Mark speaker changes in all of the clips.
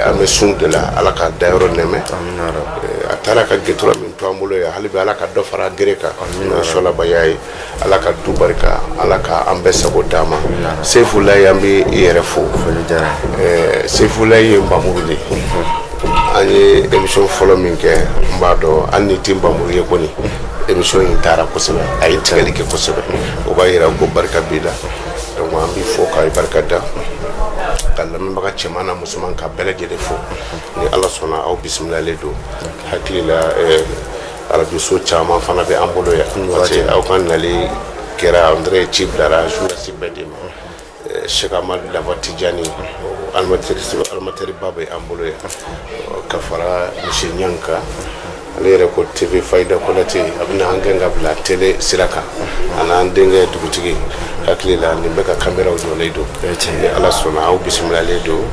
Speaker 1: An bɛ sun de la, Ala ka dayɔrɔ nɛmɛ. A taara ka gɛtura min to an bolo yan, hali bi Ala ka dɔ fara gere kan, n'o sɔlabaya ye. Ala ka du barika, Ala ka an bɛɛ sago d'a ma. Sefulayi, an bɛ i yɛrɛ fo. Sefulayi ye Npamuru de ye. An ye émission fɔlɔ min kɛ, n b'a dɔn hali ni tɛ Npamuru ye kɔni, émission in taara kosɛbɛ, a ye tigɛli kɛ kosɛbɛ. O b'a yira ko barika b'i la. Donc an b'i fo k'a barika da, ka lamɛnbaga cɛman na musoman ka bɛɛ lajɛlen fo. Ni Ala sɔnna, aw bisimilalen don. Hakili la, arajoso caman fana bɛ an bolo yan, parce que aw ka nali kɛra, on dirait ci bilara journaliste bɛɛ de ma. Cheikh Amadu Lafa Tijani, animateur ba bɛ an bolo yan, ka fara monsieur Ɲang kan. Ale yɛrɛ ko TV Fayida Konate, a bɛna an gɛn ka bila télé sira kan, a n'an denkɛ dugutigi. Hakili la, nin bɛ ka caméraw jɔlen don. Ni Ala sɔnna, aw bisimilalen don,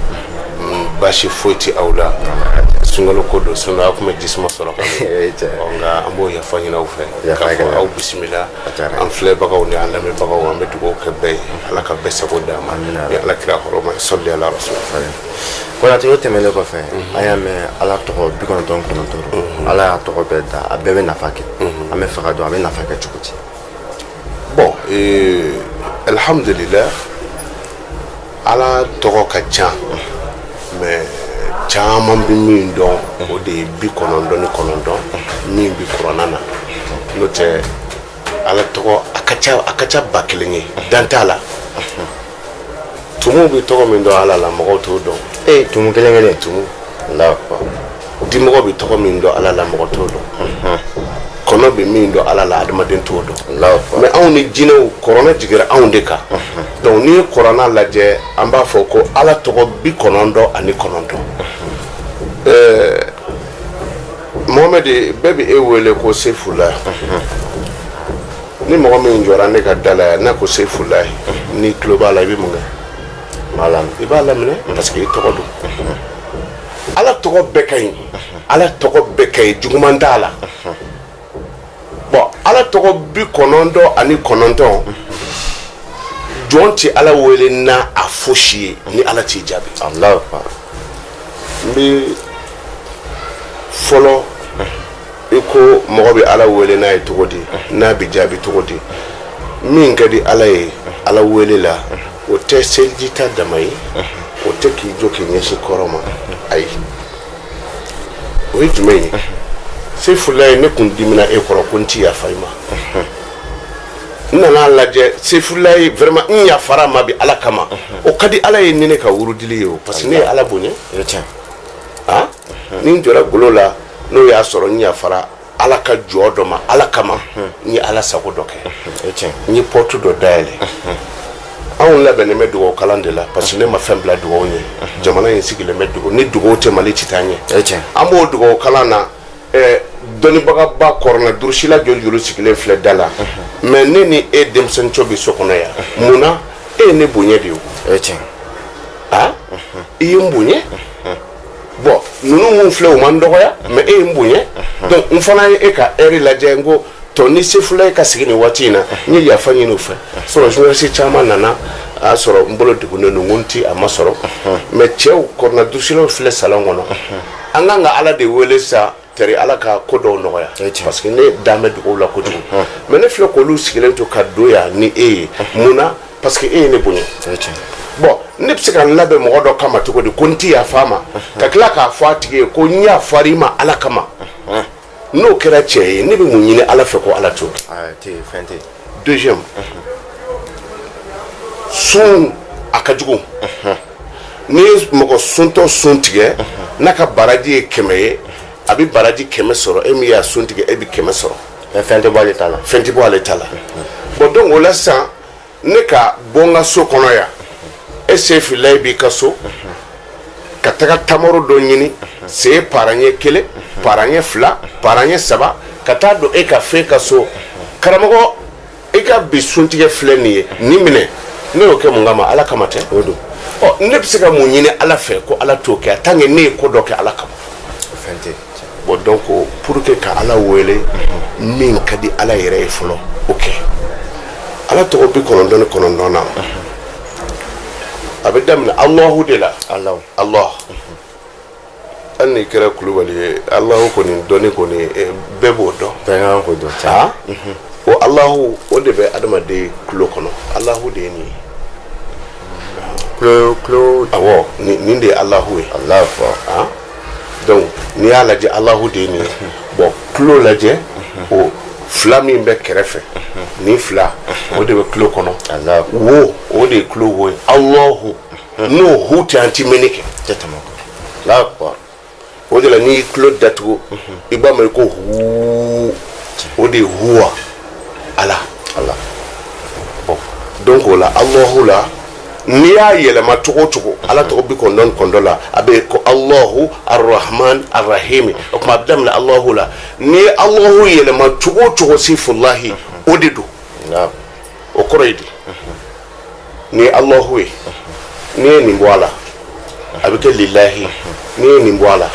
Speaker 1: baasi foyi tɛ aw la. Sunkalo ko don, sinon aw tun bɛ jisuma sɔrɔ ka nka an b'o yafa ɲini aw fɛ k'a fɔ aw bisimila. An filɛbagaw ni an lamɛnbagaw, an bɛ dugawu kɛ bɛɛ ye, Ala ka bɛɛ sago d'a ma ni Ala kira hɔrɔma ye. Sɔli ala rasul.
Speaker 2: Konate, o tɛmɛnen kɔfɛ, an y'a mɛn Ala tɔgɔ 99, Ala y'a tɔgɔ bɛɛ da, a bɛɛ bɛ nafa kɛ. An bɛ fɛ ka dɔn, a bɛ nafa kɛ cogo di?
Speaker 1: Bon, alhamdulillah, Ala tɔgɔ ka ca, mais caman bɛ min dɔn, o de ye 99 min bɛ kuranna na. N'o tɛ, Ala tɔgɔ a ka ca, a ka ca 1000 ye, dan t'a la. Tumu bɛ tɔgɔ min dɔn Ala la, mɔgɔw t'o dɔn.
Speaker 2: Ee, tumu kelen kelen?
Speaker 1: Tumu.
Speaker 2: Allahu akbar.
Speaker 1: Dimɔgɔ bɛ tɔgɔ min dɔn Ala la, mɔgɔ t'o dɔn. Kɔnɔ bɛ min dɔn Ala la, adamaden t'o dɔn.
Speaker 2: Allahu akbar.
Speaker 1: Mais anw ni jinɛw, kuranɛ jigira anw de kan. Donc n'i ye kuranɛ lajɛ, an b'a fɔ ko Ala tɔgɔ 99. Mohamed, bɛɛ bɛ e wele ko Sefula. Ni mɔgɔ min jɔra ne ka da la yan, n'a ko Sefula, n'i tulo b'a la, i bɛ mun kɛ? I b'a laminɛ, parce que i tɔgɔ don. Ala tɔgɔ bɛɛ ka ɲi, Ala tɔgɔ bɛɛ ka ɲi, juguman t'a la. Bon, Ala tɔgɔ 99, jɔn tɛ Ala wele n'a a fosi ye ni Ala t'i jaabi.
Speaker 2: Allahu akbar.
Speaker 1: N bɛ fɔlɔ, i ko mɔgɔ bɛ Ala wele n'a ye cogo di, n'a bɛ jaabi cogo di? Min ka di Ala ye Ala wele la, o tɛ seliji ta dama ye, o tɛ k'i jɔ k'i ɲɛsin kɔrɔ ma. Ayi, o ye jumɛn ye? Sefula ye, ne kun dimina e kɔrɔ ko n ti yafa i ma. N nana lajɛ, Sefula ye, vraiment n yafara ma bi Ala kama. O ka di Ala ye ni ne ka wurudili ye o, parce que ne ye Ala bonya. Ah, ni n jɔra golo la, n'o y'a sɔrɔ n yafara Ala ka jɔ dɔ ma Ala kama, n ye Ala sago dɔ kɛ, n ye porte dɔ dayɛlɛ. Anw labɛnnen bɛ dugawu kalan de la, parce que ne ma fɛn bila dugawu ɲɛ. Jamana in sigilen bɛ dugawu ni dugawu tɛ, Mali tɛ taa ɲɛ. An b'o dugawu kalan na. Dɔnnibagaba kɔrɔna durusila joli joli sigilen filɛ da la, mais ne ni e denmisɛnnin bɛ so kɔnɔ yan. Mun na? E ye ne bonya de ye o. Ah, i ye n bonya. Bon, ninnu mun filɛ, u ma n dɔgɔya, mais e ye n bonya. Donc n fana ye e ka heure lajɛ, n ko tɔ ni Sefula ye ka sigi nin waati in na, n ye yafa ɲini u fɛ. Sɔrɔ journaliste caman nana, a y'a sɔrɔ n bolo degunnen don, n ko n ti a ma sɔrɔ. Mais cɛw kɔrɔna durusilaw filɛ salon kɔnɔ, an kan ka Ala de wele sa tɛri, Ala ka ko dɔw nɔgɔya, parce que ne dan bɛ dugawu la kojugu. Mais ne filɛ k'olu sigilen to ka don yan ni e ye. Mun na? Parce que e ye ne bonya. Bon, ne bɛ se ka n labɛn mɔgɔ dɔ kama cogo di ko n ti yafa a ma, ka tila k'a fɔ a tigi ye ko n yafara i ma Ala kama? N'o kɛra cɛ ye, ne bɛ mun ɲini Ala fɛ ko Ala t'o kɛ? Deuxième, sun a ka jugu. N'i ye mɔgɔ suntɔ sun tigɛ, n'a ka baraji ye 100 ye, a bɛ baraji 100 sɔrɔ. E min y'a sun tigɛ, e bɛ 100 sɔrɔ.
Speaker 2: Fɛn tɛ bɔ ale ta la.
Speaker 1: Fɛn tɛ bɔ ale ta la. Bon, donc o la sisan, ne ka bɔ n ka so kɔnɔ yan, e Sefula b'i ka so, ka taga tamaro dɔ ɲini, se para ɲɛ kelen, para ɲɛ fila, para ɲɛ saba, ka taa don e ka fɛn ka so. Karamɔgɔ, e ka bi suntigɛ filɛ nin ye, nin minɛ. Ne y'o kɛ mun kama? Ala kama tɛ?
Speaker 2: O don.
Speaker 1: Ɔ, ne bɛ se ka mun ɲini Ala fɛ ko Ala t'o kɛ, tant que ne ye ko dɔ kɛ Ala kama?
Speaker 2: Fɛn tɛ.
Speaker 1: Bon, donc pour que ka Ala wele, min ka di Ala yɛrɛ ye fɔlɔ, o kɛ. Ala tɔgɔ 99 na, a bɛ daminɛ Alahu de la.
Speaker 2: Alahu.
Speaker 1: Allah. Hali n'i kɛra kulubali ye, Alahu kɔni dɔnni kɔni, bɛɛ b'o dɔn.
Speaker 2: Bɛɛ kan k'o dɔn.
Speaker 1: Aa, o Alahu, o de bɛ adamaden tulo kɔnɔ. Alahu de ye nin ye.
Speaker 2: Tulo, tulo.
Speaker 1: Awɔ, nin de ye Alahu ye.
Speaker 2: Alahu akbar.
Speaker 1: Ah, donc n'i y'a lajɛ, Alahu de ye nin ye. Bon, tulo lajɛ, o fila min bɛ kɛrɛfɛ, nin fila, o de bɛ tulo kɔnɔ.
Speaker 2: Alahu.
Speaker 1: Wo, o de ye tulo wo ye. Alahu, n'o hu tɛ, an ti mɛnni kɛ.
Speaker 2: Tɛ tɛmɛ o kan. Alahu akbar.
Speaker 1: O de la, n'i y'i tulo datugu, i b'a mɛn ko huu, o de ye huwa, Ala.
Speaker 2: Ala.
Speaker 1: Bon, donc o la, Alahu la, n'i y'a yɛlɛma cogo o cogo, Ala tɔgɔ 99 la, a bɛ ko Alahu Arahman Arahimi. O tuma, a bɛ daminɛ Alahu la. N'i ye Alahu yɛlɛma cogo o cogo, Sifulahi, o de don. O kɔrɔ ye di? N'i ye Alahu ye, n'i ye nin bɔ a la, a bɛ kɛ lilahi. N'i ye nin bɔ a la,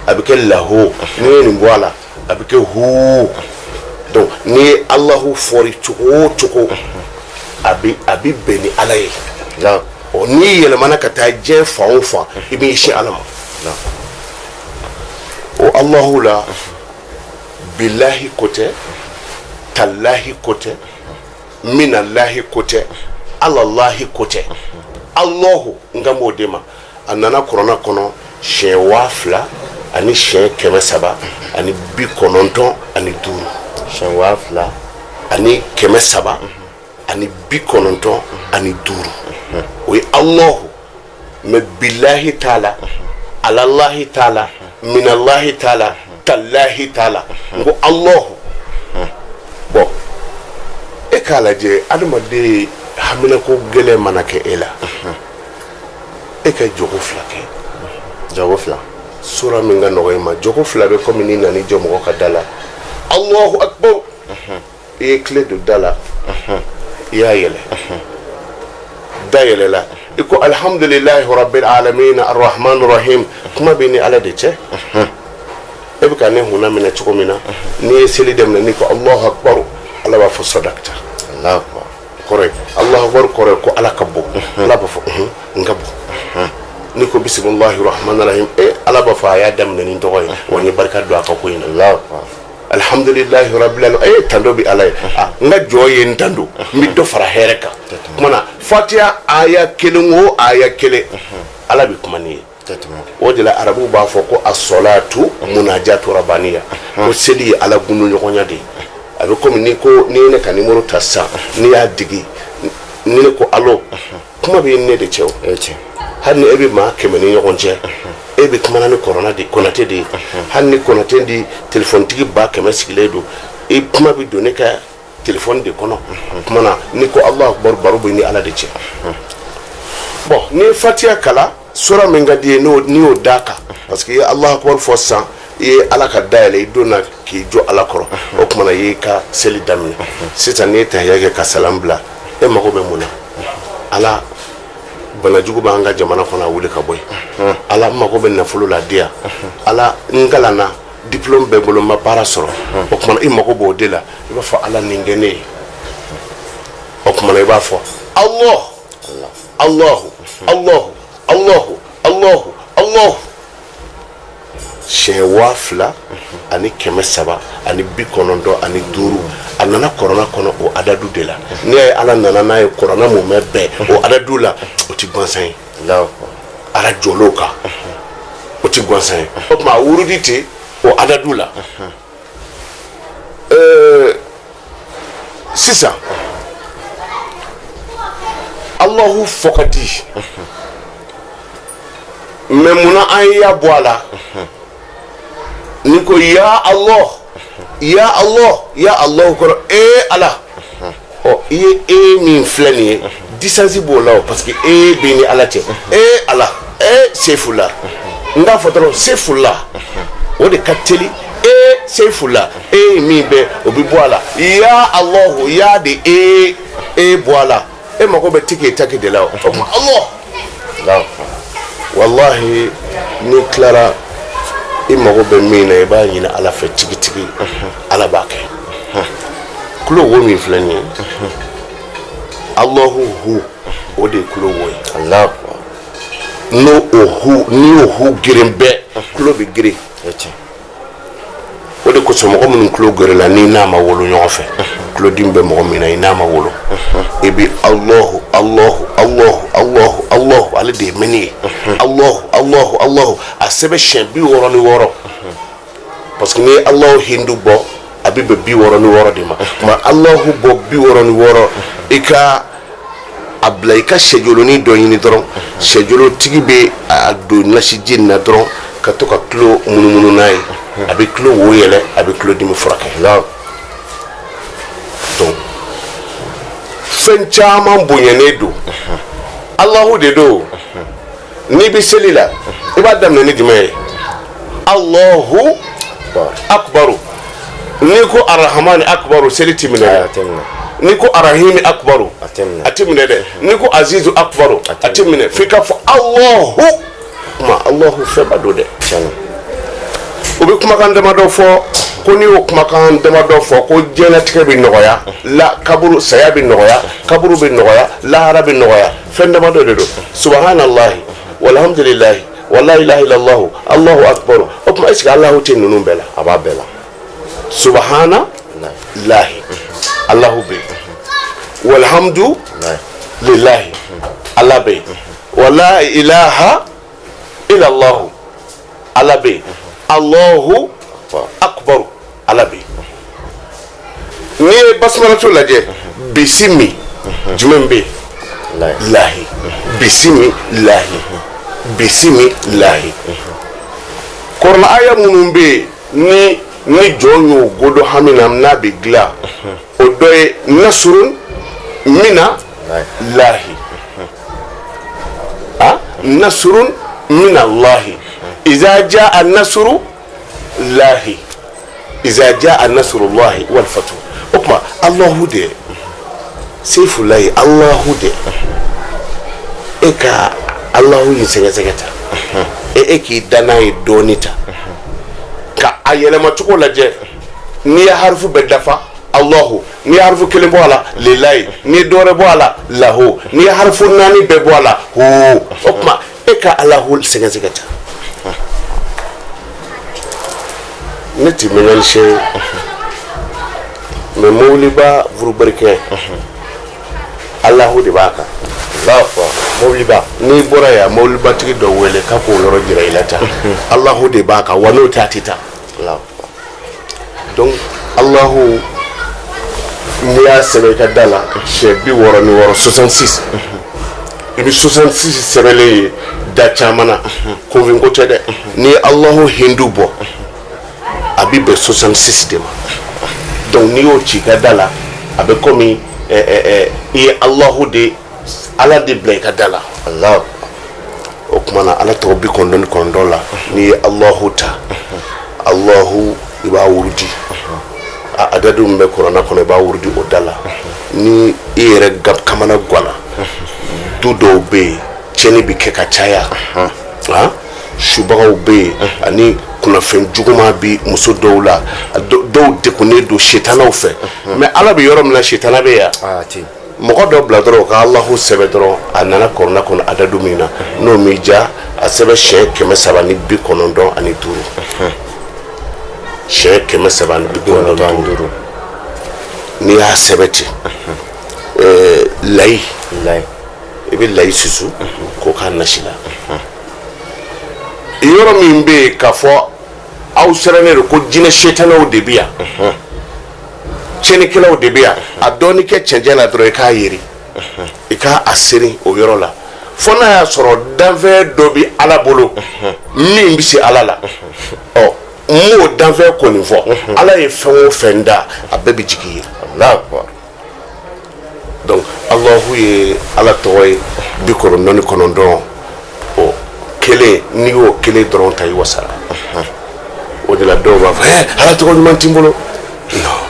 Speaker 1: a bɛ kɛ lahu. N'i ye nin bɔ a la, a bɛ kɛ hu. Donc n'i ye Alahu fɔri cogo o cogo, a bɛ bɛn ni Ala ye. Ɔ, n'i yɛlɛmana ka taa diɲɛ fan o fan, i b'i sin Ala ma. O Alahu la, bilahi ko tɛ, talahi ko tɛ, minallahi ko tɛ, alallahi ko tɛ. Alahu, n kan b'o de ma. A nana kuranna kɔnɔ siɲɛ 2395.
Speaker 2: Siɲɛ 2000
Speaker 1: ani 395, o ye Alahu. Mais bilahi t'a la, alallahi t'a la, minallahi t'a la, talahi t'a la. N ko Alahu. Bon, e k'a lajɛ, adamaden haminako gɛlɛn mana kɛ e la, e ka jogo fila kɛ.
Speaker 2: Jogo fila.
Speaker 1: Sura min ka nɔgɔ i ma, jogo fila bɛ komi n'i nana i jɔ mɔgɔ ka da la, Alahu akbar, i ye clé don da la, i y'a yɛlɛ, da yɛlɛla, i ko alhamdulilahi rabbil alamin arrahman rahim. Kuma bɛ ni Ala de cɛ. E bɛ ka ne hunna minɛ cogo min na, n'i ye seli daminɛ, n'i ko Alahu akbar, Ala b'a fɔ sadakta.
Speaker 2: Alahu akbar.
Speaker 1: Kɔrɔ ye, Alahu akbar kɔrɔ ye ko Ala ka bon. Ala b'a fɔ unhun, n ka bon. N'i ko bisimilahi rahman rahim, e Ala b'a fɔ a y'a daminɛ ni n tɔgɔ ye, wa n ye barika don a ka ko in na.
Speaker 2: Alahu akbar.
Speaker 1: Alhamdulilahi rabbil alamin, e tando bi Ala ye. A n ka jɔ ye n tando, n bɛ dɔ fara hɛrɛ kan. Kumana Fatiya aya kelen o aya kelen, Ala bɛ kuma n'i ye.
Speaker 2: Tɛ tɛmɛ o kan.
Speaker 1: O de la, arabuw b'a fɔ ko asɔlatu munajatu rabaniya, ko seli ye Ala gundo ɲɔgɔnya de ye. A bɛ komi n'i ko n'i ye ne ka nimoro ta sisan, n'i y'a digi, ni ne ko allo, kuma bɛ ne de cɛ o.
Speaker 2: O ye tiɲɛ.
Speaker 1: Hali ni e bɛ maa 100 ni ɲɔgɔn cɛ, e bɛ kumana ni kɔrɔna de Konate de ye. Hali ni Konate di telefɔnitigi 100 000 sigilen don, i kuma bɛ don ne ka telefɔni de kɔnɔ. Kuma na, n'i ko Alahu akbar, baro bɛ ni Ala de cɛ. Bon, n'i ye Fatiya kala, sura min ka di ye, n'o n'i y'o d'a kan, parce que i ye Alahu akbar fɔ sisan, i ye Ala ka dayɛlɛ, i donna k'i jɔ Ala kɔrɔ. O tuma na, i y'i ka seli daminɛ sisan. N'i ye tahiya kɛ ka salam bila, e mago bɛ mun na? Ala, banajugu b'an ka jamana kɔnɔ, a wuli ka bɔ yen. Ala, n mago bɛ nafolo la, di yan. Ala, n kalanna, diplôme bɛ n bolo, n ma baara sɔrɔ. O tuma na, i mago b'o de la, i b'a fɔ Ala, nin kɛ ne ye. O tuma na, i b'a fɔ Allah, Allahu, Allahu, Allahu, Allahu, Allahu, siɲɛ 2395. A nana kɔrɔna kɔnɔ o adadu de la. N'i y'a ye Ala nana n'a ye kɔrɔna mumɛ bɛɛ o adadu la, o ti gansan ye.
Speaker 2: Alahu akbar.
Speaker 1: Ala jɔl'o kan, o ti gansan ye. O tuma, a wurudi ten o adadu la. Sisan Allahu fɔ ka di, mais munna an ye ya bɔ a la? N'i ko ya Allah, ya Allah, ya Allah kɔrɔ ee Ala. Ɔ, i ye e min filɛ nin ye, distance b'o la o, parce que e bɛ ni Ala cɛ. E Ala, e sefula, n k'a fɔ dɔrɔn sefula, o de ka teli. E sefula, e min bɛ o bɛ bɔ a la. Ya Allahu, ya de e e bɔ a la. E mago bɛ tigi taki de la. O tuma, Allah.
Speaker 2: Alahu akbar.
Speaker 1: Wallahi, n'i tilara, i mago bɛ min na, i b'a ɲini Ala fɛ tigitigi, Ala b'a kɛ. Kulo wo min filɛ nin ye, Allahu hu, o de ye kulo wo ye.
Speaker 2: Alahu akbar.
Speaker 1: N'o o hu, n'i y'o hu girin bɛɛ. tulo bɛ geren. O de kosɔn mɔgɔ minnu tulo gerenna, ni n'a ma wolo ɲɔgɔn fɛ, tulodimi bɛ mɔgɔ min na, i n'a ma wolo, i bɛ Alahu Alahu Alahu Alahu Alahu, ale de ye mɛnni ye, Alahu Alahu Alahu, a sɛbɛn siɲɛ 66, parce que n'i ye Alahu hindu bɔ, a bɛ bɛn 66 de ma. Tuma Alahu bɔ 66, i ka a bila i ka sɛjolonin dɔ ɲini dɔrɔn, sɛjolotigi bɛ a don nasiji in na dɔrɔn ka to ka tulo munumunu n'a ye, a bɛ tulo wo yɛlɛ, a bɛ tulo dimi furakɛ. Donc fɛn caman bonyanen don, Alahu de don. N'i bɛ seli la, i b'a daminɛ ni jumɛn ye? Alahu akubaru. N'i ko arahamani akubaru, seli ti minɛ dɛ. N'i ko arahimi akubaru, a ti minɛ dɛ. N'i ko azizu akubaru, a ti minɛ. F'i ka fɔ Alahu. Kuma Alahu fɛnba don dɛ. U bɛ kumakan damadɔ fɔ ko n'i y'o kumakan damadɔ fɔ ko diɲɛlatigɛ bɛ nɔgɔya, la kaburu saya bɛ nɔgɔya, kaburu bɛ nɔgɔya, lahara bɛ nɔgɔya. Fɛn damadɔ de don: subahanallahi walhamdulilahi wala ilaha illallahu Allahu akbar. O tuma est ce que Alahu tɛ ninnu bɛɛ la?
Speaker 2: A b'a bɛɛ la.
Speaker 1: Subahana lahi, Alahu bɛ yen, walhamdu lillahi, Ala bɛ yen, wala ilaha illallahu, Ala bɛ yen, Allahu akbar, Ala bɛ yen. N'i ye basimalatu lajɛ, bisimi jumɛn bɛ yen? Lahi. Bisimi lahi, bisimi lahi. Kɔrɔna aya minnu bɛ yen ni jɔn y'o godo hami na n'a bɛ dilan, o dɔ ye nasurun mina lahi, nasurun mina lahi, iza jaa nasuru lahi, iza jaa nasrullahi wal fatu. O tuma Alahu de sefulayi, Alahu de e ka Alahu in sɛgɛsɛgɛ ta, e k'i da n'a ye dɔɔni ta ka a yɛlɛmacogo lajɛ. N'i ye harifu bɛɛ dafa Alahu, n'i ye harifu kelen bɔ a la lilayi, n'i ye dɔwɛrɛ bɔ a la lahu, n'i ye harifu naani bɛɛ bɔ a la hu. O tuma e ka Alahu sɛgɛsɛgɛ ta. Ne ti mécanicien ye, mais mobiliba vurubarikɛ Alahu de b'a kan.
Speaker 2: Mobiliba
Speaker 1: n'i bɔra yan, mobilibatigi dɔ wele k'a k'o yɔrɔ jira i la ta, Alahu de b'a kan, wa n'o tɛ a tɛ taa. Donc Alahu, n'i y'a sɛbɛn i ka da la siɲɛ 66, 66, i bɛ 66 sɛbɛnlen ye da caman na, kunfin ko tɛ dɛ. N'i ye Alahu hindu bɔ, a bɛ bɛn 66 de ma. Donc n'i y'o ci i ka da la, a bɛ komi i ye Alahu de, Ala de bila i ka da la. O tuma na Ala tɔgɔ 99 la, n'i ye Alahu ta, Alahu i b'a wurudi, a adadu min bɛ kuranna kɔnɔ, i b'a wurudi o da la. Ni i yɛrɛ kamana ganna, du dɔw bɛ yen tiɲɛni bɛ kɛ ka caya, subagaw bɛ yen, ani kunnafɛn juguman bɛ muso dɔw la, dɔw degunnen don setanaw fɛ. Mais Ala bɛ yɔrɔ min na, setana bɛ yan. Mɔgɔ dɔ bila dɔrɔn ka Alahu sɛbɛn dɔrɔn, a nana kɔrɔna kɔnɔ adadu min na, n'o m'i diya, a sɛbɛn siɲɛ 395, siɲɛ 395. N'i y'a sɛbɛn ten, layi, i bɛ layi susu k'o k'a nasi la. Yɔrɔ min bɛ yen k'a fɔ aw sirannen don ko jinɛ setanaw de bɛ yan, tiɲɛnikɛlaw de bɛ yan, a dɔɔni kɛ cɛncɛn na dɔrɔn, i k'a yeri, i k'a seri o yɔrɔ la, fo n'a y'a sɔrɔ danfɛn dɔ bɛ Ala bolo min bɛ se Ala la. Ɔ n m'o danfɛn kɔni fɔ, Ala ye fɛn o fɛn da, a bɛɛ bɛ jigin ye. Donc Alahu ye Ala tɔgɔ ye 99, o kelen, n'i y'o kelen dɔrɔn ta, i wasara. O de la dɔw b'a fɔ Ala tɔgɔ ɲuman t'i bolo. Non,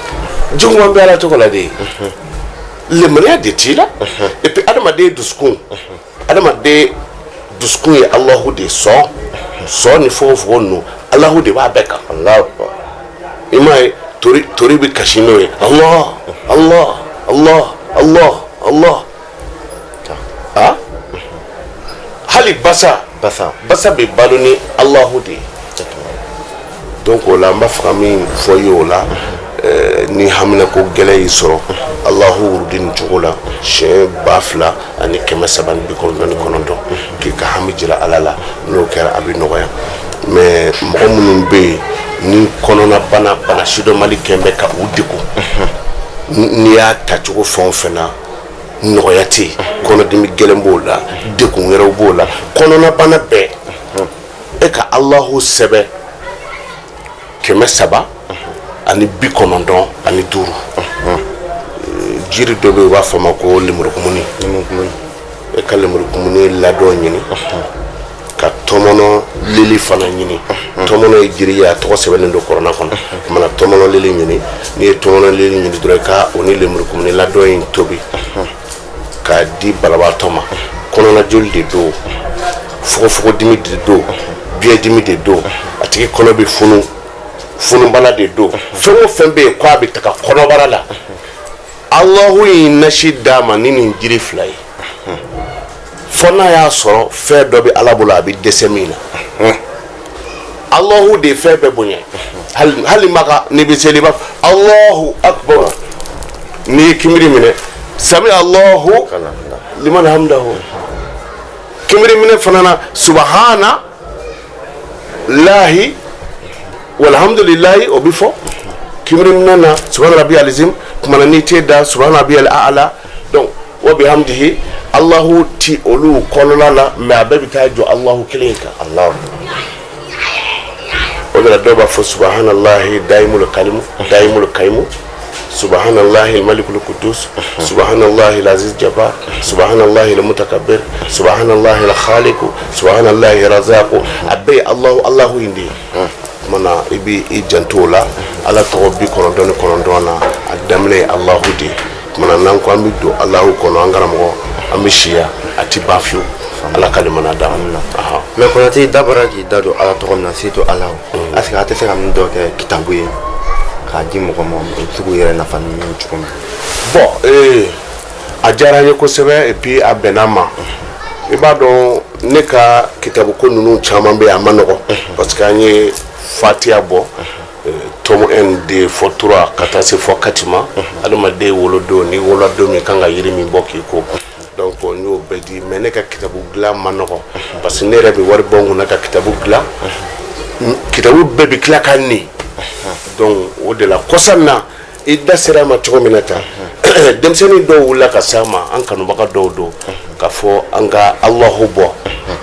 Speaker 1: juguman bɛ Ala tɔgɔ la de, lemaniya de t'i la. Et puis adamaden dusukun, adamaden dusukun ye Alahu de sɔn sɔn ni fogofogo ninnu, Alahu de b'a bɛɛ kan. I m'a ye tori bɛ kasi n'o ye, Allah Allah Allah Allah Allah. Hali basa basa bɛ balo ni Alahu de ye. Donc o la n b'a fɛ ka min fɔ i ye o la, ni haminako gɛlɛn y'i sɔrɔ, Alahu wurudi nin cogo la siɲɛ 2399 k'i ka hami jira Ala la. N'o kɛra, a bɛ nɔgɔya. Mais mɔgɔ minnu bɛ yen ni kɔnɔnabana, bana sidɔnbali kɛn bɛ ka u degun, n'i y'a tacogo fɛn o fɛn na, nɔgɔya tɛ yen, kɔnɔdimi gɛlɛn b'o la, degun wɛrɛw b'o la, kɔnɔnabana bɛɛ, e ka Alahu sɛbɛn 395. Jiri dɔ bɛ yen, u b'a fɔ a ma ko lemurukumuni. E ka lemurukumuni ladɔn ɲini, ka tɔmɔnɔ lili fana ɲini. Tɔmɔnɔ ye jiri ye, a tɔgɔ sɛbɛnnen don kɔrɔna kɔnɔ. Kumana tɔmɔnɔ lili ɲini. N'i ye tɔmɔnɔ lili ɲini dɔrɔn, i ka o ni lemurukumuni ladɔn in tobi k'a di banabaatɔ ma. Kɔnɔna joli de don, fogofogodimi de don, biyɛndimi de don, a tigi kɔnɔ bɛ funu, funubana de don, fɛn o fɛn bɛ yen k'a bɛ taga kɔnɔbara la, Alahu ye nasi d'a ma ni nin jiri fila ye, fo n'a y'a sɔrɔ fɛn dɔ bɛ Ala bolo a bɛ dɛsɛ min na. Alahu de ye fɛn bɛɛ bonya. Hali Maka, n'i bɛ seli, i b'a fɔ Alahu akbar. N'i ye kinbiri minɛ, sami Alahu liman hamdahu. Kinbiri minɛ fana na, subahana lahi walhamdulilahi, o bɛ fɔ kinbiri minɛ na, subahana rabi alizim. Kumana n'i t'e da, subahana rabi ala. Donc wa bihamdihi, Alahu ti olu kɔnɔna la, mais a bɛɛ bɛ taa jɔ Alahu kelen kan.
Speaker 2: Alahu.
Speaker 1: O de la dɔw b'a fɔ subahanallahi dayimul kalimu dayimul kayimu, subhanallahi malikul kudus, subhanallahi aziz jabbar, subhanallahi mutakabbir, subhanallahi khaliqu, subhanallahi razaqu. A bɛɛ ye Alahu Alahu in de ye. Kumana i b'i i janto o la. Ala tɔgɔ 99 na, a daminɛ ye Alahu de ye. Kumana n'an ko an bɛ don Alahu kɔnɔ, an karamɔgɔ, an bɛ siya, a ti ban fiyewu. Ala ka limana d'an ma.
Speaker 2: Mais Konate, i da bɔra k'i da don Ala tɔgɔ min na, surtout Alahu, est ce que a tɛ se ka min dɔ kɛ kitabu ye k'a di mɔgɔ ma, mɔgɔ bɛ se k'u yɛrɛ nafa ni min ye cogo min?
Speaker 1: Bon, a diyara n ye kosɛbɛ, et puis a bɛnna n ma. I b'a dɔn, ne ka kitabu ko ninnu caman bɛ yen, a ma nɔgɔn, parce que an ye Fatiya bɔ, tome 1, 2 fɔ 3, ka taa se fɔ 4 ma. Adamaden wolodon, n'i wolola don min, kan ka yiri min bɔ k'i ko. Donc n y'o bɛɛ di. Mais ne ka kitabu dilan ma nɔgɔn, parce que ne yɛrɛ bɛ wari bɔ n kunna ka kitabu dilan, kitabu bɛɛ bɛ tila ka nin. Donc o de la, kɔsa in na, i da sera a ma cogo min na tan, denmisɛnnin dɔw wulila ka se an ma, an kanubaga dɔw don, ka fɔ an ka Alahu bɔ.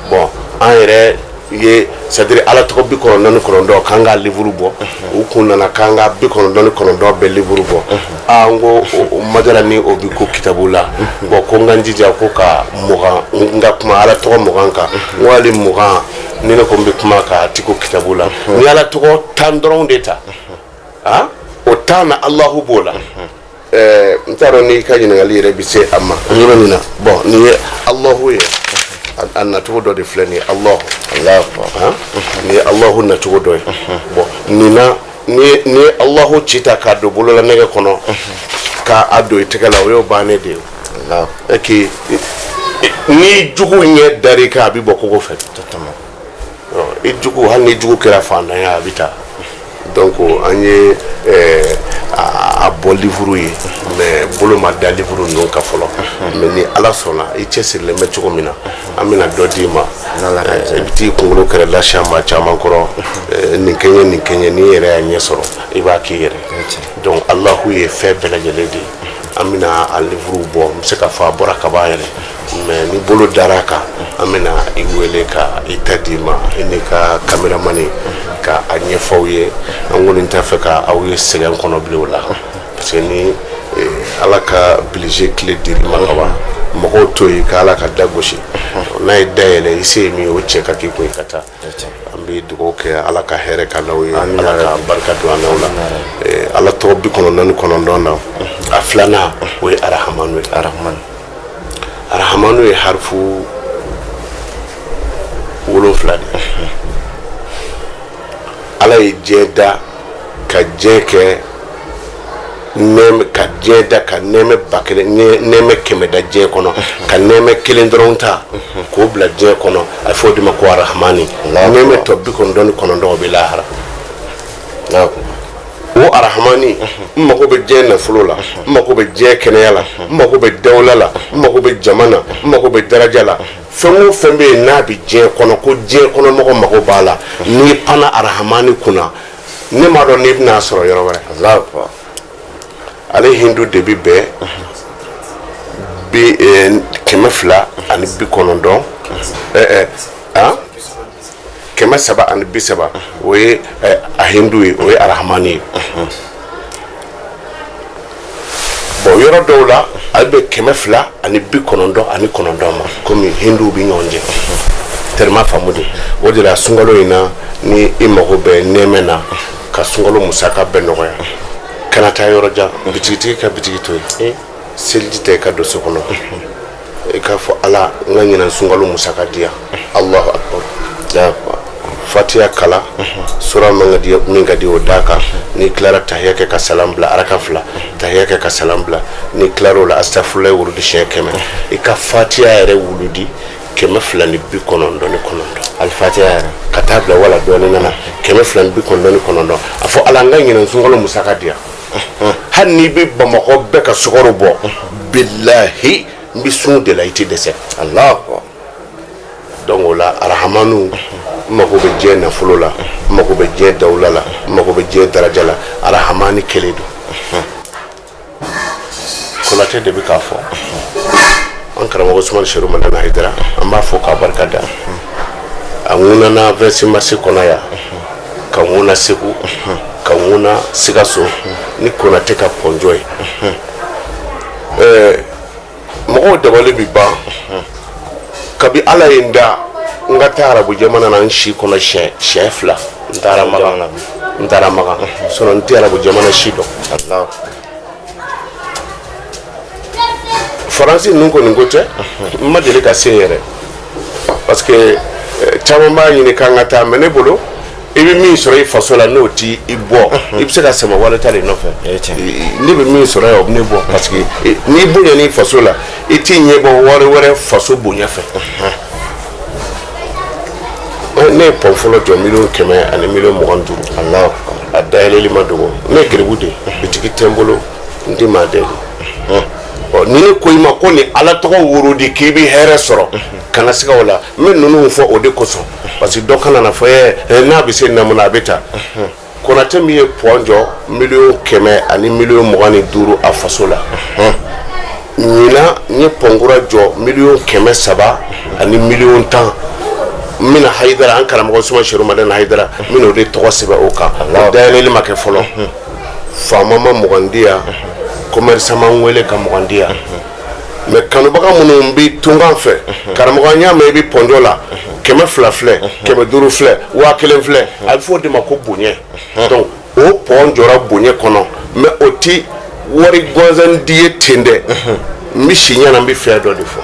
Speaker 1: Bon, an yɛrɛ ye, c'est à dire Ala tɔgɔ 99, k'an ka livre bɔ. U kun nana k'an ka 99 bɛɛ livre bɔ. Aa, n ko o madara ni o bi ko kitabu la. Bon, ko n ka n jija ko ka 20, n ka kuma Ala tɔgɔ 20 kan. N ko hali 20, ni ne ko n bɛ kuma kan, a ti ko kitabu la. Ni Ala tɔgɔ 10 dɔrɔn de ta, ah, o 10 na, Alahu b'o la. N t'a dɔn n'i ka ɲininkali yɛrɛ bɛ se a ma yɔrɔ min na. Bon, nin ye Alahu ye, a nacogo dɔ de filɛ nin ye, Alahu.
Speaker 2: Alahu.
Speaker 1: Nin ye Alahu nacogo dɔ ye. Bon, nin na, n'i ye Alahu ci ta k'a don bolola nɛgɛ kɔnɔ k'a don i tɛgɛ la, o y'o bannen de ye. E k'i n'i jugu ɲɛ dar'i kan, a bɛ bɔ kogo fɛ. I jugu, hali ni jugu kɛra fantan ye, a bɛ taa. Donc an ye a bɔ livre ye, mais bolo ma da livre ninnu kan fɔlɔ. Mais ni Ala sɔnna, i cɛsirilen bɛ cogo min na, an bɛna dɔ d'i ma. I bɛ t'i kunkolo kɛrɛ lasi maa caman kɔrɔ, nin kɛɲɛ, nin kɛɲɛ, n'i yɛrɛ y'a ɲɛ sɔrɔ, i b'a k'i yɛrɛ. Donc Alahu ye fɛn bɛɛ lajɛlen de ye. An bɛna a livre bɔ, n bɛ se k'a fɔ a bɔra kaban yɛrɛ, mais ni bolo dara a kan, an bɛna i wele ka i ta d'i ma, i n'i ka caméraman, ka a ɲɛfɔ aw ye. An kɔni t'a fɛ ka aw ye sɛgɛn kɔnɔ bilen o la, parce que ni Ala ka bilisi tile dir'i ma ka ban, mɔgɔw to yen ka Ala ka da gosi. N'a ye da yɛlɛ, i se ye min ye, o cɛ ka k'i kun i ka taa. An bɛ dugawu kɛ, Ala ka hɛrɛ ka n'aw ye, Ala ka barika don an n'aw la. Ala tɔgɔ 99 na, a filanan o ye Arahamanu ye.
Speaker 2: Arahamanu.
Speaker 1: Arahamanu ye harifu 7 de ye. Ala ye diɲɛ da ka diɲɛ kɛ nɛɛmɛ, ka diɲɛ da ka nɛɛmɛ 1000, nɛɛmɛ 100 da diɲɛ kɔnɔ, ka nɛɛmɛ kelen dɔrɔn ta k'o bila diɲɛ kɔnɔ. A bɛ fɔ o de ma ko Arahamani. Nɛɛmɛ tɔ 99, o bɛ lahara. O arahamani, n mago bɛ diɲɛ nafolo la, n mago bɛ diɲɛ kɛnɛya la, n mago bɛ dawula la, n mago bɛ jama na, n mago bɛ daraja la. Fɛn o fɛn bɛ yen n'a bɛ diɲɛ kɔnɔ, ko diɲɛ kɔnɔ mɔgɔ mago b'a la, n'i panna arahamani kunna, ne m'a dɔn n'i bɛna sɔrɔ yɔrɔ wɛrɛ. Ale hindu de bɛ bɛn bi 290, 330, o ye a hindu ye, o ye arahamani ye. Bon, yɔrɔ dɔw la ale bɛ 299 ma, komi hinduw bɛ ɲɔgɔn jɛ tellement faamu de. O de la sunkalo in na, ni i mago bɛ nɛɛmɛ na ka sunkalo musaka bɛɛ nɔgɔya, kana taa yɔrɔ jan, bitigitigi ka bitigi to yen, seliji ta i ka don so kɔnɔ, i k'a fɔ Ala, n ka ɲinan sunkalo musaka di yan. Allahu akbar. Fatiya kala, sura min ka di, min ka di o d'a kan. N'i tilara, tahiya kɛ ka salam bila, araka fila tahiya kɛ ka salam bila. N'i tilara o la, astafurulayi wurudi siɲɛ 100, i ka fatiya yɛrɛ wuludi 299.
Speaker 2: Alifatiya yɛrɛ?
Speaker 1: Ka taa bila wala dɔɔnin nana 299. A fɔ Ala, n ka ɲinan sunkalo musaka di yan. Hali n'i bɛ Bamakɔ bɛɛ ka sukaro bɔ, bilahi, n bɛ sun de la, i tɛ dɛsɛ.
Speaker 2: Allahu.
Speaker 1: Donc o la arahamanu, n mago bɛ diɲɛ nafolo la, n mago bɛ diɲɛ dawula la, n mago bɛ diɲɛ daraja la, arahamani kelen don. Konatɛ de bɛ k'a fɔ. An karamɔgɔ Usumani Seru Madani Hayidara, an b'a fɔ k'a barika da. A ŋunana 26 mars kɔnɔ yan, ka ŋuna Segu, ka ŋuna Sikaso ni Konatɛ ka pɔnjɔ ye. Mɔgɔw dabali bi ban. Kabi Ala ye n da, n ka taa arabu jamana na n si kɔnɔ siɲɛ fila. N taara Makan, n taara Makan, sinon n tɛ arabu jamana si dɔn. Faransi ninnu kɔni ko tɛ, n ma deli ka se yɛrɛ, parce que caman b'a ɲini k'an ka taa, mais ne bolo, i bɛ min sɔrɔ i faso la, n'o t'i i bɔ, i bɛ se ka sama wale ta de nɔfɛ. Ne bɛ min sɔrɔ yan, o bɛ ne bɔ, parce que n'i bonya n'i faso la, i t'i ɲɛ bɔ wari wɛrɛ faso bonya fɛ. Ne ye pɔn fɔlɔ jɔ 100,025,000. A dayɛlɛli ma dogo. Ne ye geribu de ye, bitigi tɛ n bolo, n tɛ maa deli. Ɔ, ni ne ko i ma ko ni Ala tɔgɔ worodi k'i bɛ hɛrɛ sɔrɔ, kana siga o la. N bɛ ninnu fɔ o de kosɔn, parce que dɔ kana na fɔ ɛ n'a bɛ se namu na, a bɛ taa. Konatɛ min ye pɔn jɔ 125,000,000 a faso la, ɲinan n ye pɔn kura jɔ 310,000,000. N bɛna Hayidara, an karamɔgɔ Usumani Seru Madani Hayidara, n bɛna o de tɔgɔ sɛbɛn o kan. O dayɛlɛli ma kɛ fɔlɔ. Faama ma 20 di yan, commerçant ma n wele ka 20 di yan, mais kanubaga minnu bɛ tunkan fɛ, karamɔgɔ, an y'a mɛn i bɛ pɔnjɔ la, 200 filɛ, 500 filɛ, 1000 filɛ, a bɛ fɔ o de ma ko bonya. Donc o pɔn jɔra bonya kɔnɔ, mais o ti wari gansan di ye ten dɛ. N bɛ si ɲɛna, n bɛ fɛn dɔ de fɔ.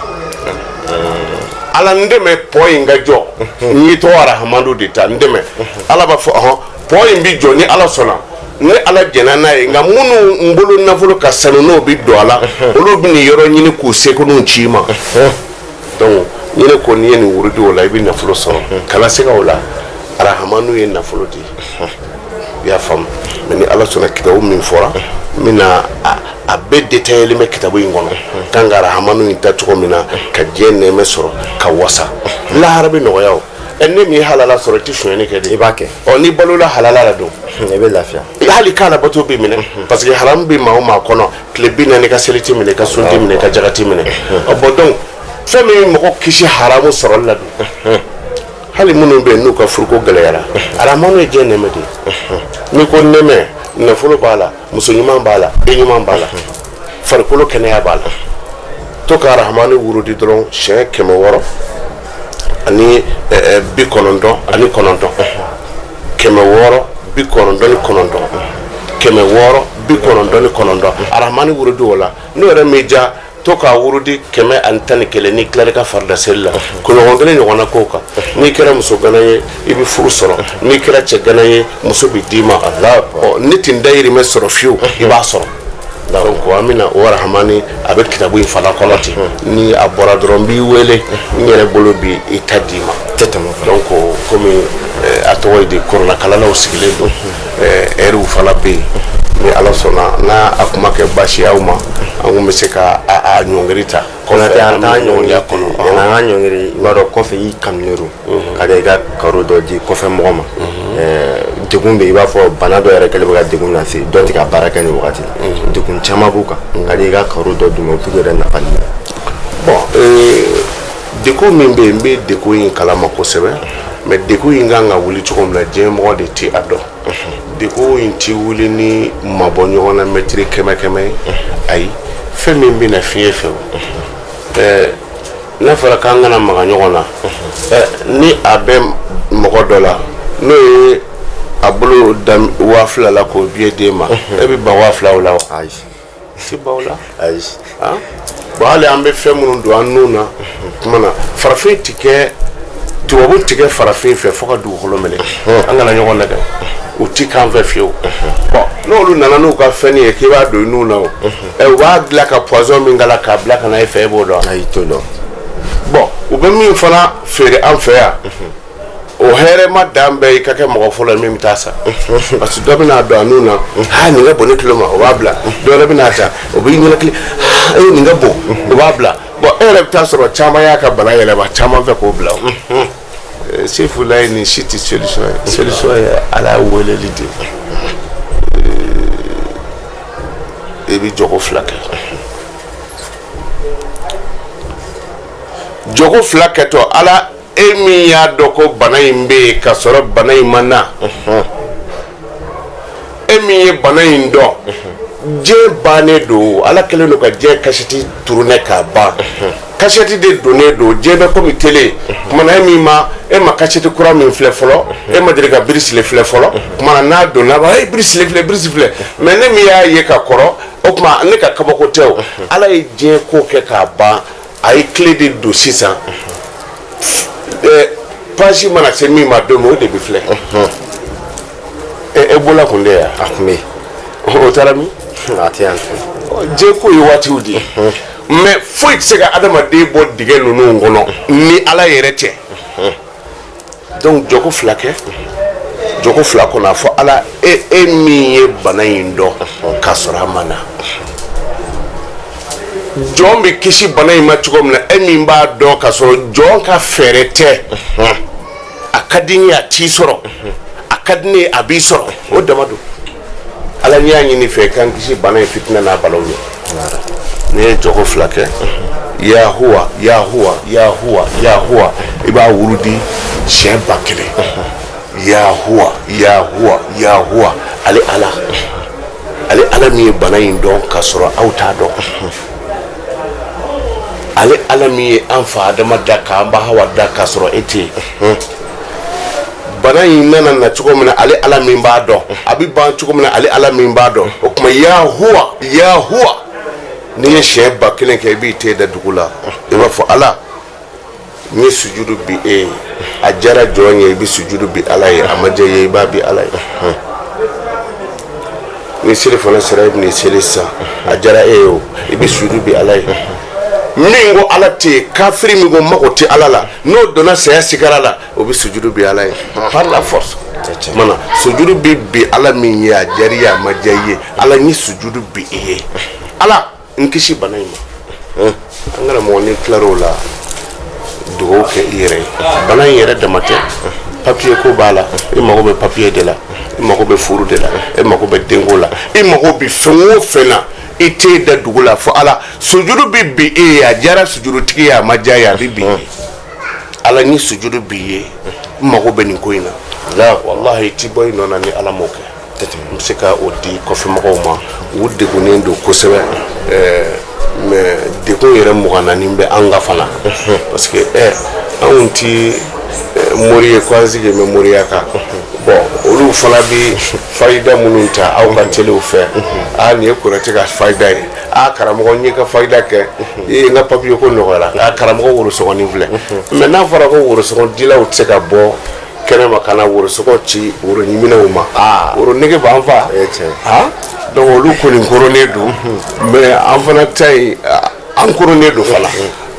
Speaker 1: Ala, n dɛmɛ pɔn in ka jɔ, n y'i tɔgɔ arahamadu de ta, n dɛmɛ. Ala b'a fɔ ɔhɔn, pɔn in bi jɔ ni Ala sɔnna, ni Ala jɛnna n'a ye. Nka minnu n bolo nafolo ka sanu, n'o bi don a la, olu bɛ nin yɔrɔ ɲini k'u seko n'u ci i ma. Donc ni ne ko n'i ye nin wurudi o la, i bɛ nafolo sɔrɔ, kana se ka o la. Arahamanu ye nafolo de ye, i y'a faamu. Mais ni Ala sɔnna, kitabu min fɔra, n bɛna a bɛɛ détaillé bɛ kitabu in kɔnɔ, kan ka arahamanu in ta cogo min na ka diɲɛ nɛɛmɛ sɔrɔ ka wasa, lahara bɛ nɔgɔya. O ɛ, ne min ye halala sɔrɔ, i tɛ sonyɛni kɛ de?
Speaker 2: I b'a kɛ.
Speaker 1: Ɔ, n'i balola halala la don,
Speaker 2: i bɛ lafiya.
Speaker 1: Hali k'a la bato bɛ minɛ, parce que haramu bɛ maa o maa kɔnɔ, tile 40 ka seli tɛ minɛ, i ka sun tɛ minɛ, i ka jaga tɛ minɛ. Ɔ bon, donc fɛn min bɛ mɔgɔ kisi haramu sɔrɔli la dun, hali minnu bɛ yen n'u ka furuko gɛlɛyara, arahamanu ye diɲɛ nɛɛmɛ de ye. N'i ko nɛɛmɛ, nafolo b'a la, muso ɲuman b'a la, den ɲuman b'a la, farikolo kɛnɛya b'a la. To ka arahamani wurudi dɔrɔn siɲɛ 699, 699, 699, arahamani wurudi o la. N'o yɛrɛ m'i diya, to k'a wurudi 111. N'i tilara i ka farida seli la, kunɲɔgɔn kelen ɲɔgɔnna k'o kan. N'i kɛra muso gana ye, i bɛ furu sɔrɔ. N'i kɛra cɛ gana ye, muso bɛ d'i ma. Ɔ, ne tɛ n dayirimɛ sɔrɔ fiyewu, i b'a sɔrɔ. Donc an bɛna o arahamani, a bɛ kitabu in fana kɔnɔ ten. Ni a bɔra dɔrɔn, n b'i wele, n yɛrɛ bolo bi i ta d'i ma.
Speaker 2: Tɛ tɛmɛ o kan.
Speaker 1: Donc komi a tɔgɔ ye di, kɔrɔlakalalaw sigilen don. Ɛriw fana bɛ yen. Ni Ala sɔnna, n'a a kuma kɛ baasi aw ma, an kun bɛ se ka a ɲɔngiri ta.
Speaker 2: Konate, an t'an ɲɔngiri kɔnɔ, yanni an ka ɲɔngiri, i b'a dɔn kɔfɛ i kanunen don ka da i ka karo dɔ di kɔfɛ mɔgɔ ma. Degun bɛ, i b'a fɔ bana dɔ yɛrɛ kɛlen bɛ ka degun lase dɔ tɛ ka baara kɛ nin wagati la, degun caman b'u kan, ka di i ka karo dɔ d'u ma, u t'u yɛrɛ nafa nin.
Speaker 1: Bon, degun min bɛ yen, n bɛ degun in kalama kosɛbɛ, mais degun in kan ka wuli cogo min na, diɲɛ mɔgɔ de tɛ a dɔn. Degun in tɛ wuli ni mabɔ ɲɔgɔn na mɛtiri kɛmɛ kɛmɛ ye, ayi. Fɛn min bɛ na fiɲɛ fɛ, o n'a fɔra k'an kana maga ɲɔgɔn na, ni a bɛ mɔgɔ dɔ la, n'o ye a bolo da 2000 la k'o biye d'e ma, e bɛ ban 2000 o la wa?
Speaker 2: Ayi.
Speaker 1: Ti ban o la.
Speaker 2: Ayi.
Speaker 1: Bon, hali an bɛ fɛn minnu don an nun na, tuma na farafin ti kɛ, tubabu ti kɛ farafin fɛ fo ka dugukolo minɛ. An kana ɲɔgɔn nɛgɛ, u ti k'an fɛ fiyewu. Bon, n'olu nana n'u ka fɛn ye k'i b'a don i nun na, o u b'a dilan ka poison min k'a la k'a bila ka na e fɛ, e b'o dɔn?
Speaker 2: Ayi, t'o dɔn.
Speaker 1: Bon, u bɛ min fana feere an fɛ yan, o hɛrɛma dan bɛɛ i ka kɛ mɔgɔ fɔlɔ ye min bɛ taa sa, parce que dɔ bɛna don a nun na, ha, nin ka bon ne tulo ma, o b'a bila. Dɔ wɛrɛ bɛna ta, o b'i ɲɛnakili, ha, e nin ka bon, o b'a bila. Bon, e yɛrɛ bɛ taa sɔrɔ caman y'a ka bana yɛlɛma caman fɛ k'o bila. O Sefulayi, nin si tɛ solution ye. Solution ye Ala weleli de ye. I bɛ jɔko fila kɛ. Jɔko fila kɛtɔ, Ala, e min y'a dɔn ko bana in bɛ yen ka sɔrɔ bana in ma na, e min ye bana in dɔn, diɲɛ bannen don. Ala kɛlen don ka diɲɛ kasɛti tourner k'a ban. Kasɛti de donnen don, diɲɛ bɛ komi tele. Kumana e min ma, e ma kasɛti kura min filɛ fɔlɔ, e ma deli ka birisile filɛ fɔlɔ, kumana n'a donna, ba e birisile filɛ, birisi filɛ. Mais ne min y'a ye ka kɔrɔ, o tuma ne ka kabako tɛ. O Ala ye diɲɛ ko kɛ k'a ban, a ye clé de don sisan. Page mana se min ma don min, o de bɛ filɛ. Ebola kun tɛ yan?
Speaker 2: A kun bɛ
Speaker 1: yen. O taara min?
Speaker 2: A tɛ yan tuguni.
Speaker 1: Diɲɛ ko ye waatiw de ye, mais foyi tɛ se ka adamaden bɔ dingɛ ninnu kɔnɔ ni Ala yɛrɛ tɛ. Donc jɔko fila kɛ. Jɔko fila kɔnɔ, a fɔ Ala, e min ye bana in dɔn k'a sɔrɔ a ma na, jɔn bɛ kisi bana in ma cogo min na, e min b'a dɔn k'a sɔrɔ jɔn ka fɛɛrɛ tɛ, a ka di n ye a t'i sɔrɔ, a ka di ne ye a b'i sɔrɔ, o dama don. Ala, n'i y'a ɲini fɛ k'an kisi bana in fitinɛ n'a balaw ye. N'i ye jɔko fila kɛ, yahuwa yahuwa yahuwa yahuwa, i b'a wurudi siɲɛ 1000. Yahuwa yahuwa yahuwa, ale Ala, ale Ala min ye bana in dɔn k'a sɔrɔ aw t'a dɔn, ale Ala min ye an fa Adama da k'an ba Hawa da k'a sɔrɔ e tɛ yen, bana in nana na cogo min na, ale Ala min b'a dɔn, a bɛ ban cogo min na, ale Ala min b'a dɔn. O tuma yahuwa yahuwa, n'i ye siɲɛ 1000 kɛ, i b'i ten da dugu la, i b'a fɔ Ala, n ye sujudu bi e ye. A diyara jɔn ye, i bɛ sujudu bi Ala ye. A ma diya i ye, i b'a bi Ala ye. Ni seli fana sera, i bɛna seli sisan, a diyara e ye o, i bɛ sujudu bi Ala ye. Min ko Ala tɛ yen, kafiri min ko mago tɛ Ala la, n'o donna saya sigara la, o bɛ sujudu bi Ala ye par la force. Mana sujudu bi bi Ala min ye, a diyara i ye, a ma diya i ye, Ala, n ye sujudu bi i ye. Ala, n kisi bana in ma. An karamɔgɔ, ni tilar'o la, dugawu kɛ i yɛrɛ ye. Bana in yɛrɛ dama tɛ, papiye ko b'a la. I mago bɛ papiye de la, i mago bɛ furu de la, i mago bɛ denko la, i mago bɛ fɛn o fɛn na, i t'e da dugu la fo Ala. Sujudu bɛ bi e ye, a diyara sujudutigi ye, a ma diya ye, a bɛ bi ye. Ala, n ye sujudu bi ye, n mago bɛ nin ko in na. Walahi, i ti bɔ i nɔ na ni Ala m'o kɛ. N bɛ se ka o di kɔfɛmɔgɔw ma, u degunnen don kosɛbɛ, mais degun yɛrɛ 24 bɛ an ka fana, parce que anw ti mori ye ko an sigilen bɛ moriya kan. Bon, olu fana bɛ fayida minnu ta aw ka telew fɛ, aa, nin ye Konate ka fayida ye, aa, karamɔgɔ, n ye ka fayida kɛ, ee, n ka papiye ko nɔgɔyara, aa, karamɔgɔ worosɔgɔnin filɛ. Mais n'a fɔra ko worosɔgɔn dilaw tɛ se ka bɔ kɛnɛma ka na worosɔgɔ ci woro ɲiminaw ma, woro nege b'an fa. Donc olu kɔni koronnen don, mais an fana ta yen, an koronnen don fana,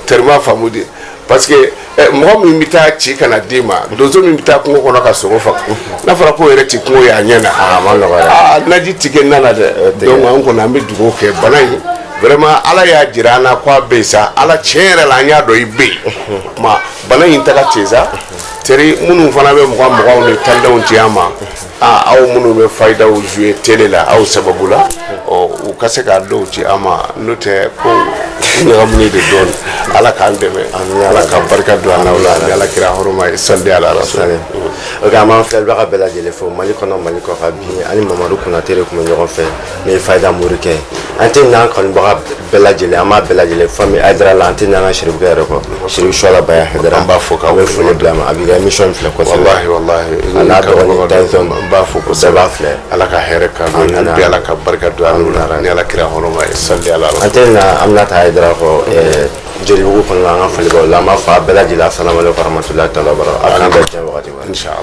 Speaker 1: tellement faamu de, parce que Mɔgɔ min bɛ taa ci ka na d'i ma, donso min bɛ taa kungo kɔnɔ ka sogo faga, n'a fɔra k'o yɛrɛ ti kungo ye a ɲɛ na,
Speaker 2: A ma nɔgɔ dɛ.
Speaker 1: Aa, naji ti kɛ na la dɛ. Donc an kɔni, an bɛ dugawu kɛ. Bana in, vraiment, Ala y'a jira an na k'a bɛ yen sa. Ala, tiɲɛ yɛrɛ la, an y'a dɔn i bɛ yen. Kuma bana in taga ten sa. Teri minnu fana bɛ mɔgɔ mɔgɔw ni talidenw ci an ma, aa, aw minnu bɛ fayidaw jouer télé la, aw sababu la, ɔ, u ka se k'a dɔw ci an ma. N'o tɛ, ko ɲagaminen de dɔɔni. Ala k'an dɛmɛ, Ala ka barika don an n'aw la ni Ala kira hɔrɔma ye. Sali ala rasul.
Speaker 2: Ok, an b'an filɛlibaga bɛɛ lajɛlen fo, Mali kɔnɔ, Mali kɔ kan. Bi ani Mamadu Konate de tun bɛ ɲɔgɔn fɛ, n'o ye Fayida Morikɛ ye. An tɛ ɲinɛ an kanubaga bɛɛ lajɛlen, an b'a bɛɛ lajɛlen famille Hayidara la. An tɛ ɲinɛ an ka Sherifukɛ yɛrɛ kɔ, Sherifu Suwala Baya Hayidara.
Speaker 1: An b'a fɔ k'a
Speaker 2: An bɛ foli bila a ma, a b'i ka émission in filɛ kosɛbɛ.
Speaker 1: Wallahi, wallahi.
Speaker 2: A n'a dɔgɔnin Tyson.
Speaker 1: N b'a fo
Speaker 2: Bɛɛ
Speaker 1: kosɛbɛ.
Speaker 2: b'a filɛ.
Speaker 1: Ala ka hɛrɛ k'an
Speaker 2: Amina.
Speaker 1: bi, Ala ka barika don an la ni Ala kira hɔrɔma ye. Sali ala
Speaker 2: An
Speaker 1: rasul.
Speaker 2: tɛ ɲinɛ Aminata Hayidara kɔ Jelibugu kɔnɔna, an ka foli b'aw la. An b'a fɔ a bɛɛ lajɛlen, asalamu aleykum warahmatulahi taala wabarakatuh. A k'an bɛn diɲɛ wagati wɛrɛ.
Speaker 1: Inshallah.